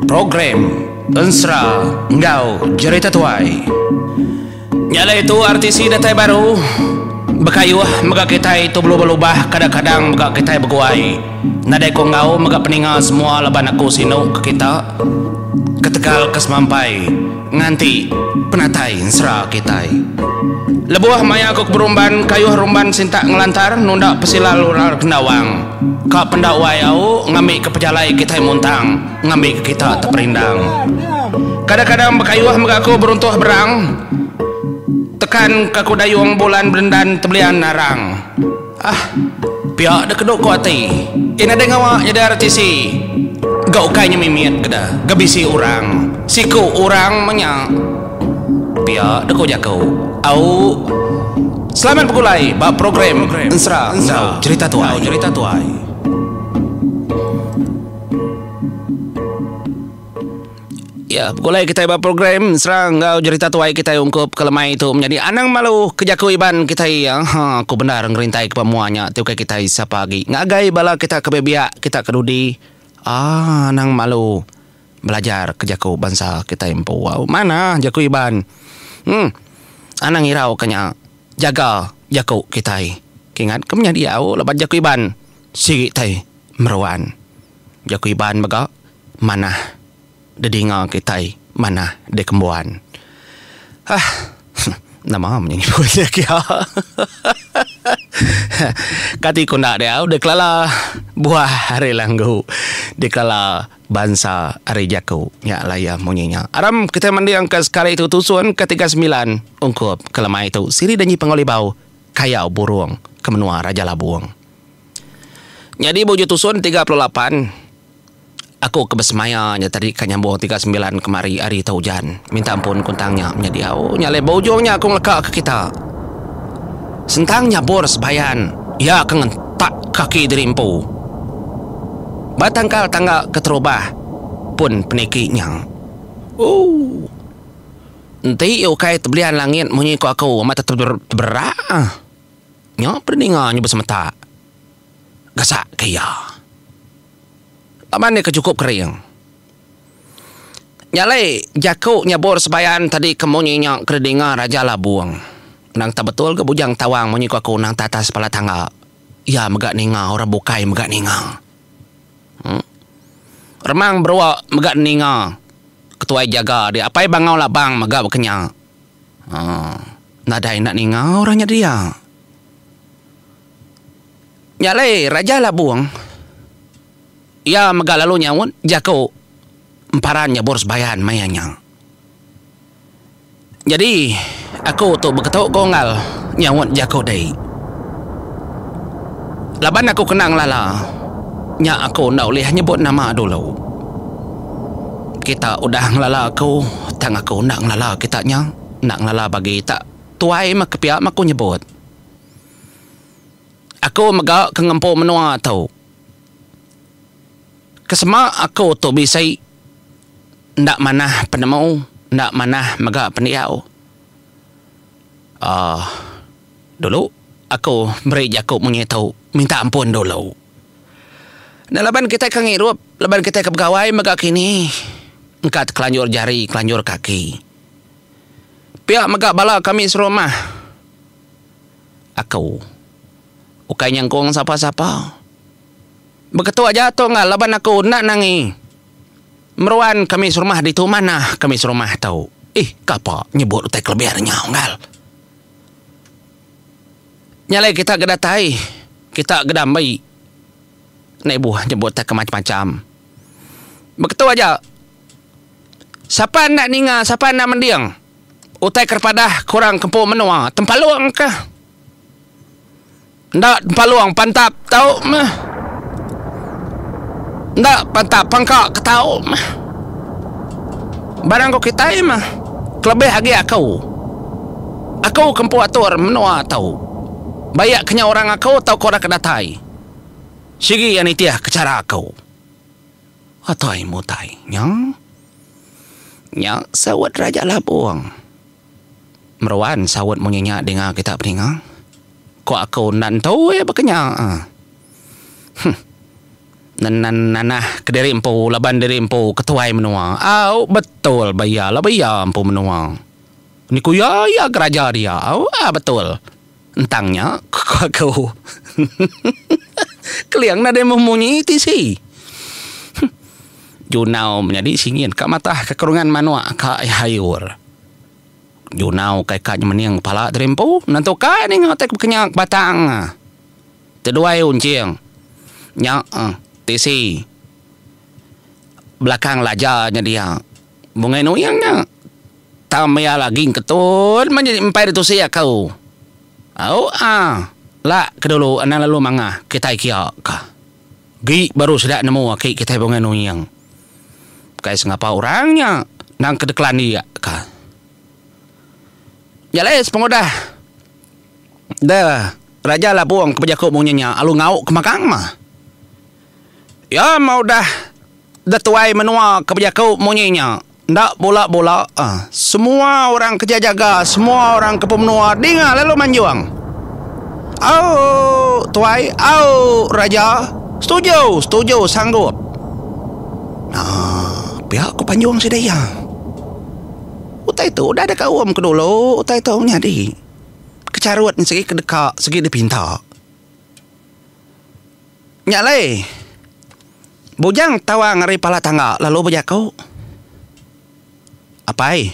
Program Ensera enggau Jerita Tuai. Nya alai tu RTC datai baru bekayuh mega kitai tu belubah-lubah kadang-kadang mega kitai beguai. Nadai ku enggau mega peninga semua laban aku sinu ke kita ketegal ke semampai nganti penatai ensera kitai. Lebuh maya aku ke berumban kayuh rumban sintak ngelantar nunda pesilal ular kendawang ka penda wai au ngambi ke pejalai kitai muntang ngambi ke kita teperindang. Kadang-kadang bekayuh mega aku beruntuh berang tekan ka ku dayung bulan berendan tebelian arang. Ah pia deh kedu ku ati ti nadai ngawa nyadi RTC ga ukai nya mimit ke deh ga bisi orang siku orang meh nya. Pia deh ku jaku au. Selamat begulai ba program Ensera enggau Jerita Tuai. Ya, begulai kitai ba program Ensera enggau Jerita Tuai kitai ungkup ke lemai tu menyadi anang malu ke jaku Iban kitai ha ku bendar ngerintai ke pemua nya ti ukai kitai sapa agi ngagai bala kita ke biak kita ke dudi aaa anang malu belajar ke jaku bansa kitai empu. Manah jaku Iban. Em anang irau ke nya jaga jaku kitai. Kingat ke menyadi au laban jaku Iban sigi tai meruan. Jaku Iban mega manah didinga kitai manah dikembuan. Hah nama meh nyebut nya kia. Kati ku enda diau dikelala buah ari langgu dikelala bansa ari jaku nya alai iya munyi nya. Aram kitai mendingka sekali tu tusun ke 39 ungkup ke lemai tu siri danji Panggau Libau Kayau Burung ke menua Raja Labung. Nyadi ba ujung tusun 38, aku ke besemaya nya tadi ka nyambung 39 kemari hari tu ujan. Minta ampun ku entang nya menyadi au. Nya alai ba ujung nya aku ngeleka ke kita. Sentang nyabur sebayan iya ke ngentak kaki diri empu. Ba tangkal tangga keterubah pun peniki nya. Ooh. Enti ukai tebelian langit munyi ku aku amat teberak. Nya peda ninga nyebut semetak gasak ke iya. Laban iya ke chukup kering. Nya alai jaku nyabur sebayan tadi ke munyi nya ke didinga Raja Labung. Endang tak betul ga Bujang Tawang munyi ku aku endang tak atas pala tangga. Iya mega ninga orang bukai mega ninga. Em. Remang Berua mega ninga ketuai jaga dia Apai Bangau Labang mega baka nya. Haa. Nadai enda ninga orang nya dia. Nya alai Raja Labung iya mega lalu nyaut jaku emparan nyabur sebayan maya nya. Nyadi aku tu beketu ko unggal nyaut jaku dei. Laban aku kena ngelala nya aku enda ulih nyebut nama dulu. Kita udah ngelala aku tang aku enda ngelala kita nya. Enda ngelala bagi tak tuai meh ke pia meh aku nyebut. Aku mega ke ngempu menua tu. Ke sema aku tu bisi enda manah penemu, enda manah mega pendiau. Aaa dulu aku meri jaku munyi tu minta ampun dulu. Enda laban kitai ke ngirup, laban kitai ke begawai mega kini engka tekelanjur jari kelanjur kaki. Pia mega bala kami serumah. Aku ukai nyengkung sapa-sapa. Beketu aja tu enggau laban aku enda nangi. Meruan kami serumah ditu manah kami serumah tu. Ih kapa nyebut utai kelebih ari nya unggal. Nya alai kita ke datai kita ke dambi enda ibuh nyebut utai ke macam-macam. Beketu aja. Sapa enda ninga, sapa enda mending. Utai ke padah ke orang ke empu menua, tempalung kah. Enda tempalung pantap tau meh. Enda pantap pangka ke tau meh. Barang ko kitai meh, kelebih agi aku. Aku ke empu atur menua tu. Baik ke nya orang aku tauka orang ke datai. Sigi iya nitih ke chara aku. Atai mutai nya. Nya saut Raja Labung. Meruan saut munyi nya dinga kita peninga. Ku aku enda entu iya baka nya. Huh. Nanah kediri empu laban diri empu ketuai menua. Au betul ba iya laban iya empu menua. Ni ku iya, iya ke raja dia. Au ah betul. Entang nya ku aku. Keling nadai meh munyi ti si. Junau menyadi singin ka matah ka kerungan manuk ka ayur. Junau kai ka nyemening pala diri empu nentu ka ninga utai ke bekenya ke batang. Teduai unching nya tisi belakang laja nya dia. Bungai Nuing nya tang maya lagi engketut meh nyadi empai ditusi aku. Au ah la ke dulu anang lalu mangah kitai kia ka. Gi baru sida nemu aki kitai Bungai Nuing. Kai sengapa orang nya nang ke dikelandik ka. Nya alai sepengudah Deh, Raja Labung ke bejaku munyi nya alu ngauk ke magang mah. Iya mah udah deh tuai menua ke bejaku munyi nya enda bula-bula semua orang ke jaga semua orang ke pemenua dinga lalu manjung. Au tuai, au raja, setuju, setuju sanggup. Aaa pia ku panjung sida iya. Utai tu udah deka um ke dulu utai tu nyadi. Kecharut nya sigi ke deka sigi dipinta. Nya alai Bujang Tawang ari pala tangga lalu bejaku, Apai,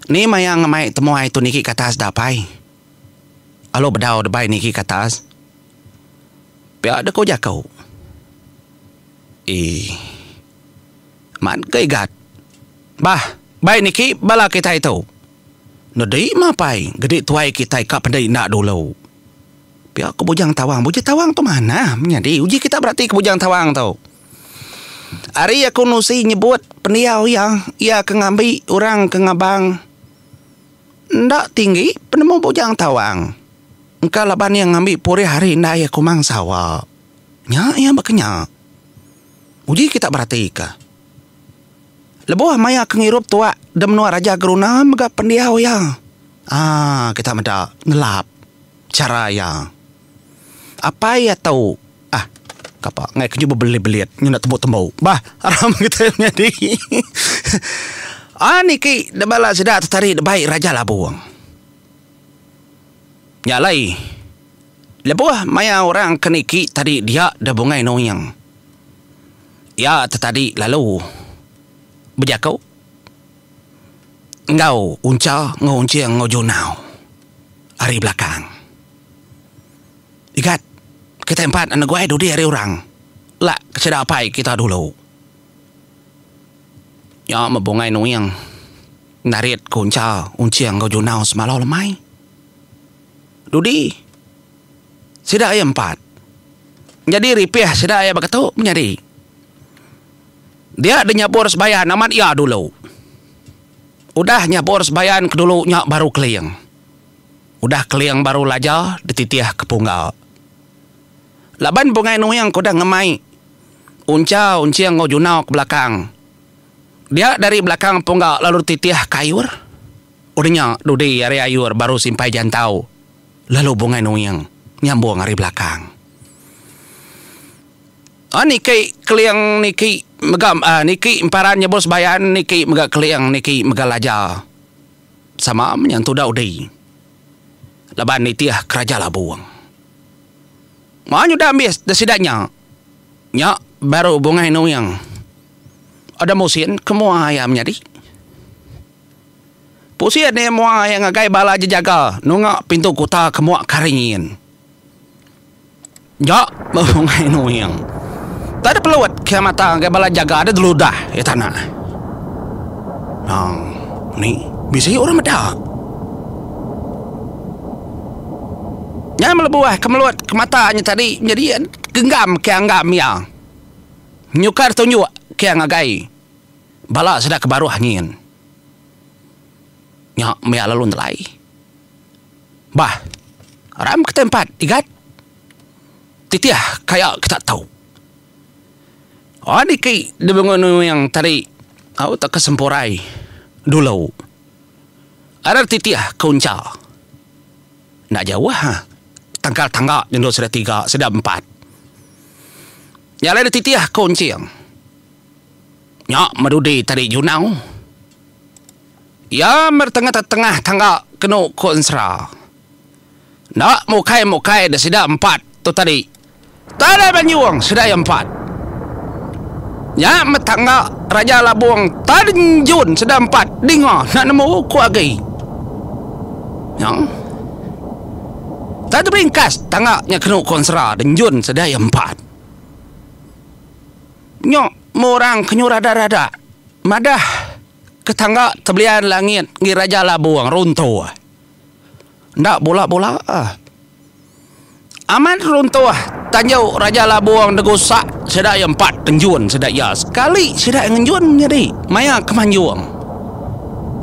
ni maya ngemai temuai tu niki ke atas da apai. Lalu bedau debai niki ke atas. Pia deka jaku. Eii. Mat ke igat. Bah, bai niki bala kitai tu. Nedi mah apai gedi tuai kitai ka pedi enda dulu. Pia ku Bujang Tawang. Bujang Tawang tu manah menyadi. Uji kita berati ke Bujang Tawang tu. Ari aku nusi nyebut pendiau iya, iya ke ngambi orang ke ngabang enda tinggi penemu Bujang Tawang. Engka laban iya ngambi purih ari indai aku Mang Sawa. Nya iya baka nya. Uji kita beratika. Lebuh maya ke ngirup tuak da menua Raja Geruna mega pendiau iya. Aa kita meda ngelap chara iya. Apai iya tu ah kapa ngai ke bebelit-belit nyau enda tembu-tembu. Bah aram kitai nyadi. Aa niki da bala sida tetari da bai Raja Labung. Nya alai lebuh maya orang ke niki tadi dia da Bungai Nuing. Iya tetadi lalu bejaku enggau Uncha enggau Unching enggau Junau ari belakang. Igat, kitai empat enda guai dudi ari orang la ke sida apai kita dulu. Nya meh Bungai Nuing narit ke Uncha, Unching enggau Junau semalau lemai. Dudi sida iya empat. Nyadi ripih sida iya baka tu menyadi. Dia deh nyabur sebayan amat iya dulu. Udah nyabur sebayan ke dulu nya baru keling. Udah keling baru laja dititih ke pungga. Laban Bungai Nuing ke udah ngemai Uncha Unching enggau Junau ke belakang. Dia dari belakang pungga lalu dititih ke ayur. Udah nya dudi ari ayur baru simpai jantau. Lalu Bungai Nuing nyambung ari belakang. A niki Keling niki mega a niki Emparan nyebut sebayan niki mega Keling niki mega Laja. Sama meh nya entuda udi laban nitih keraja Labung. Mayuh udah ambis da sida nya. Nya baru Bungai Nuing ada musin ke mua iya menyadi. Pusin iya mua iya ngagai bala jejaga nunga pintu kuta ke mua kari nyin. Nya bungai Nuing. Tak ada pelut ke mata ngagai bala jaga ada deludah iya tanah. Nang ni bisi orang meda. Nya melebuh ke melut ke mata nya tadi nyadi genggam ke anggam iya. Nyukar tunjuk ke ngagai bala sida ke baruh nyin. Nya mia lalu nelai. Bah, ram kita empat igat. Titih kaya kita tau. Oh niki dibengu nuing tadi au tauka sempurai dulu. Arar titih ke uncha. Enda jauh ha. Tangkal tangga nyendu sida tiga sida empat. Nya alai dititih ku Enching. Nya medudi tadi Junau. Iya mertengah-tengah tangga kenu ku ensera. Enda mukai-mukai da sida empat tu tadi. Tadai banjung sida iya empat. Nya meh tangga Raja Labung Tanjun sida empat dinga enda nemu ku agi. Nya. Tang teberingkas tangga nya kenu ku ensera denjun sida iya empat. Nya meh orang ke nyu rada-rada madah ke tangga tebelian langit ngi Raja Labung runtuh. Enda bula-bula. Amat runtuh tanju Raja Labung negusak sida iya empat tenjun sida iya sekali sida iya ngenjun nyadi maya ke manjung.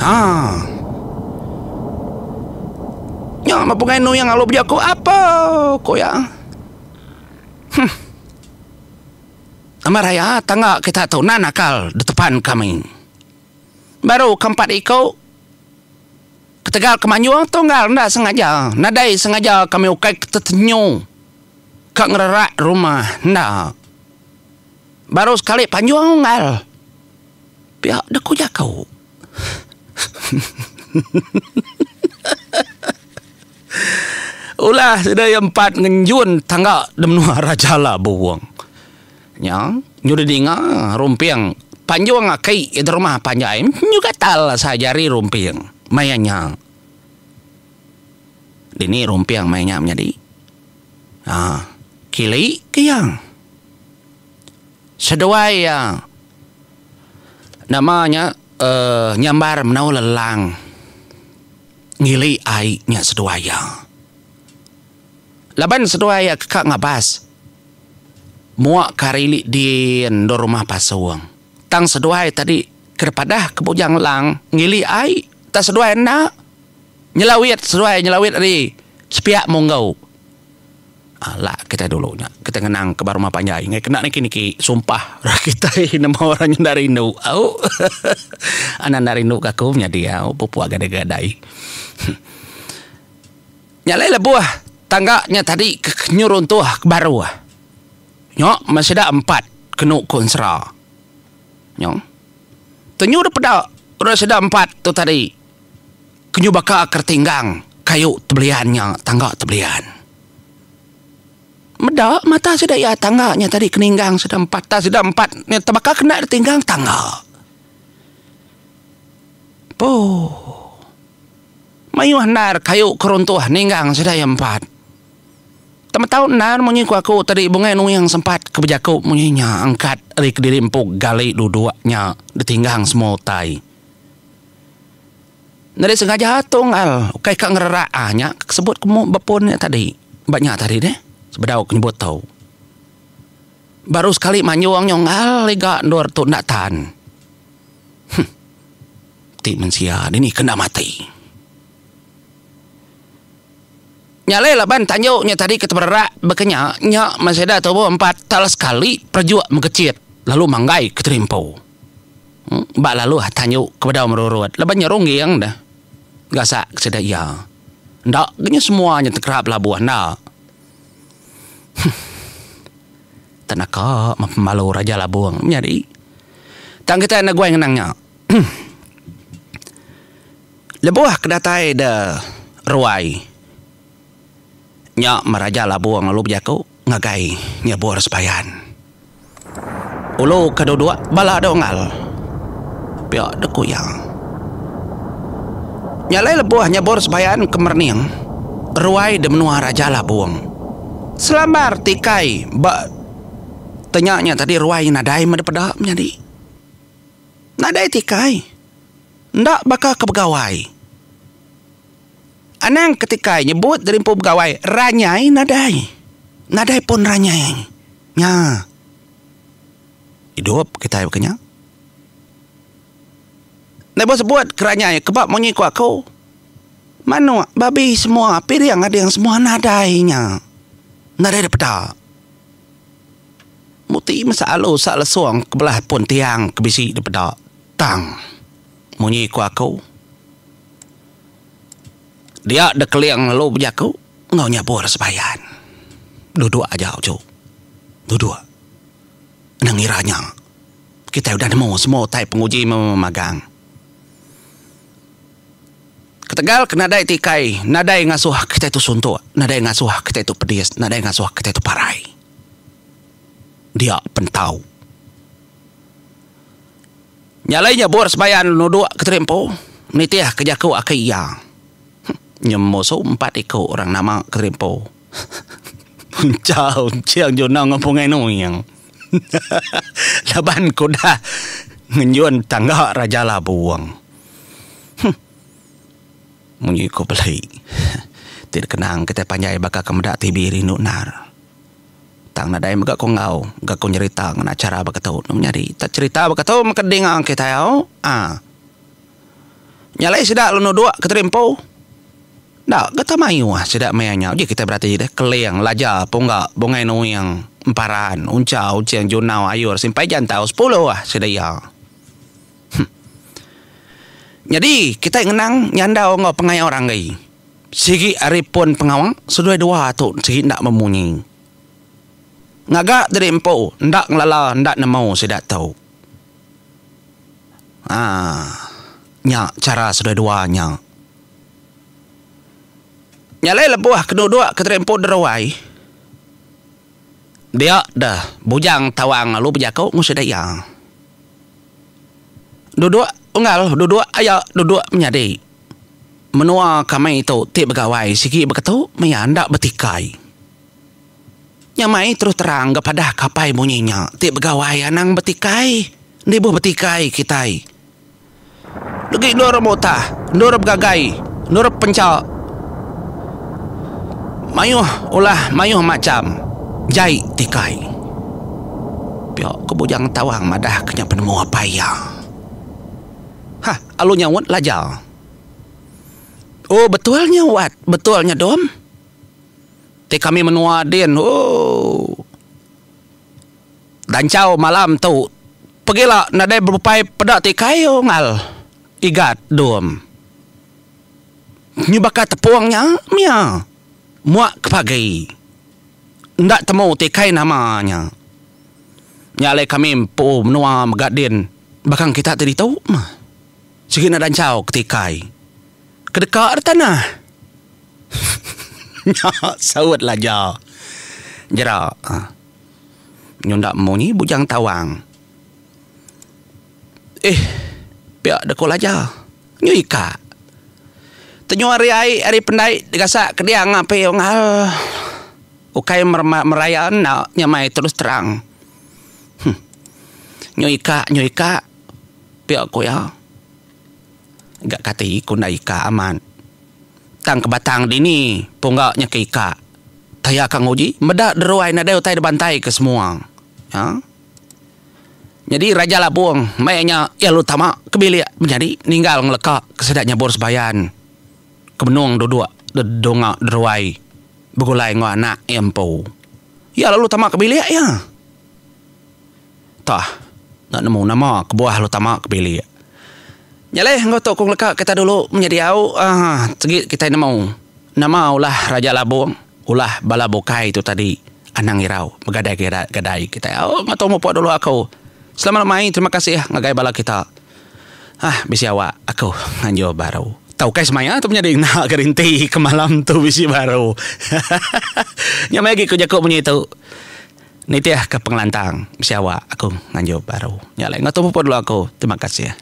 Haa. Nya meh Pungai Nuing lalu bejaku apo ku iya. Huh. Amat raya tangga kita tu enda nakal detepan kami. Baru ke empat iku. Ketegal ke manjung tunggal enda sengaja nadai sengaja kami ukai ke tetenyu ka ngererak rumah enda. Baru sekali panjung unggal pia deh ku jaku. Ulah sida iya empat ngenjun tangga de menua Raja Labung. Nya nyu didinga rumping panjung aki iya derumah panjai nyu gatal asai jari rumping maya nya. Dini rumping maya nya menyadi aaa kili ke iya. Seduai iya nama nya eee nyambar menau lelang ngili ai nya seduai iya. Laban seduai iya ke ka ngabas mua ke hari ili din endur rumah pasung. Tang seduai tadi ke dipadah ke Bujang Lang ngili ai tang seduai enda nyelawit seduai nyelawit ari sepiak munggu. Alak kitai dulu nya kitai ngenang ke ba rumah panjai enggai kena niki niki sumpah kitai nemu orang nya enda rindu au anang enda rindu ka aku menyadi au pupuk gadai gadai. Nya alai lebuh tangga nya tadi ke nyu runtuh ke baruh nya meh sida empat kenu ku ensera. Nya tenyu dep peda orang sida empat tu tadi ke nyu baka ke retinggang kayu tebelian nya tangga tebelian. Meda mata sida iya tangga nya tadi ke ninggang sida empat tang sida empat nya tebaka kena retinggang tangga. Pooh. Mayuh endar kayu ke runtuh ninggang sida iya empat. Temetau endar munyi ku aku tadi Bungai Nuing sempat ke bejaku munyi nya angkat ari kediri empu gali duduk nya ditinggang semua utai. Nadai sengaja tunggal ukai ka ngererak ah nya ke sebut ke bepun nya tadi ba nya tadi deh sebedau ke nyebut tu. Baru sekali manjung nyunggal iga endur tu enda tan. Huh. Ti mensia dini ke enda mati. Nya alai laban tanju nya tadi ke tebererak baka nya, nya meh sida tubuh empat tal sekali perejuk mekechit lalu manggai ke terimpu. Ba laluh tanju ke bedau merurut laban nya rungging deh gasak ke sida iya. Enda ga nya semua nya tekerap labuh enda. Huh. Tenaka meh pemalu Raja Labung menyadi. Tang kitai enda guai ngenang nya. Lebuh ke datai de ruai nya meh Raja Labung lalu bejaku ngagai Nyebur Sebayan. Ulu ke duduk bala dau enggau pia dek ku iya. Nya alai lebuh Nyebur Sebayan ke merening ruai de menua Raja Labung selambar tikai ba tenya nya tadi ruai nadai meh dipeda menyadi. Nadai tikai. Enda baka ke begawai. Anang ke tikai nyebut diri empu begawai ranyai nadai. Nadai pun ranyai. Nya. Idup kitai baka nya. Lebuh sebut ke ranyai keba munyi ku aku. Manuk, babi semua, piring ading semua nadai nya. Nadai dipeda. Muti meh selalu sa lesung ke belah pun tiang ke bisi dipeda tang munyi ku aku. Dia dek keling lalu bejaku enggau nyabur sebayan. Duduk aja uchu. Duduk. Enda ngira nya. Kitai udah nemu semua utai penguji memagang. Ketegal ke nadai tikai, nadai ngasuh kitai tu suntuk, nadai ngasuh kitai tu pedis, nadai ngasuh kitai tu parai. Dia pentau. Nya alai nyebur sebayan nuduk keteri empu nitih ke jaku aki iya. Nyemusu empat iku orang nama keteri empu. Uncha unching junong enggau pungai nuing. Laban ke udah ngenjun tangga Raja Labung. Munyi ku beli ti dikenang kitai panjai baka ke meda TV rindu endar. Tang nadai mega ku enggau ga ku nyerita ngena chara baka tu ne menyadi. Tak cherita baka tu meka dinga kitai au aaa. Nya alai sida lalu nuduk keteri empu. Enda ga tau mayuh sida maya nya uji kitai berati deh Keling, Laja, Pungga, Bungai Nuing, Emparan, Uncha, Ujing, Junau, Ayur, Simpai Jantau sepuluh sida iya. Huh. Nyadi kitai ngenang nyandau enggau pengayau ranggi. Sigi ari pun pengawa seduai dua tu sigi enda memunyi. Ngaga diri empu enda ngelala enda nemu sida tu. Aaa nya chara seduai dua nya. Nya alai lebuh ke duduk ke diri empu deruai dia deh Bujang Tawang lalu bejaku enggau sida iya. Duduk unggal duduk aya duduk menyadi. Menua kami tu ti begawai sigi beketu maya enda betikai. Nya mai terus terang ga padah ka apai munyi nya ti begawai anang betikai ndibuh betikai kitai. Legi endur mutah, endur begagai, endur pencha mayuh ulah mayuh macham jai tikai. Pia ko Bujang Tawang madah ke nya penemu apai iya. Hah alu nyaut Laja. Oh betul nya wat, betul nya dom. Ti kami menua din ooh. Danchau malam tu pegila nadai berupai peda tikai unggal igat dom. Nyu baka tepung nya mia muak ke pagi. Enda temu tikai nama nya. Nya alai kami empu menua mega din bakang kita ti ditu mah. Sigi enda danchau ke tikai. Ke deka da tanah. Nya saut Laja. Jera. Nyunda munyi Bujang Tawang. Eh, pia deka Laja. Nyu ika. Tenyu ari ai ari pendai digasak ke diang api unggal. Ukai meraya enda nyamai terus terang. Huh. Nyu ika, nyu ika. Pia ku iya. Ga kati ku enda ika amat. Tang ke batang dini pungga nya ke ika. Taya ka nguji meda deruai nadai utai dibantai ke semua. Ha. Nyadi Raja Labung maya nya iya lalu tama ke bilik menyadi ninggal ngeleka ke sida nyabur sebayan ke benung duduk dedunga deruai begulai enggau anak iya empu. Iya lalu tama ke bilik iya. Tah, enda nemu nama kebuah lalu tama ke bilik. Nya alai enggau tu ku ngeleka kita dulu menyadi au aaa sigi kitai nemu nama ulah Raja Labung, ulah bala bukai tu tadi anang irau begadai gadai kitai au enggau tu mupuk dulu aku. Selamat lemai terima kasih ngagai bala kita. Hah bisi awak aku nganjur baru. Tau ukai semaya tu menyadi ngena gerinti ke malam tu bisi baru. Hahaha nya meh agi ku jaku munyi tu. Nitih ke pengelantang bisi awak aku nganjur baru. Nya alai enggau tu pupuk dulu aku. Terima kasih.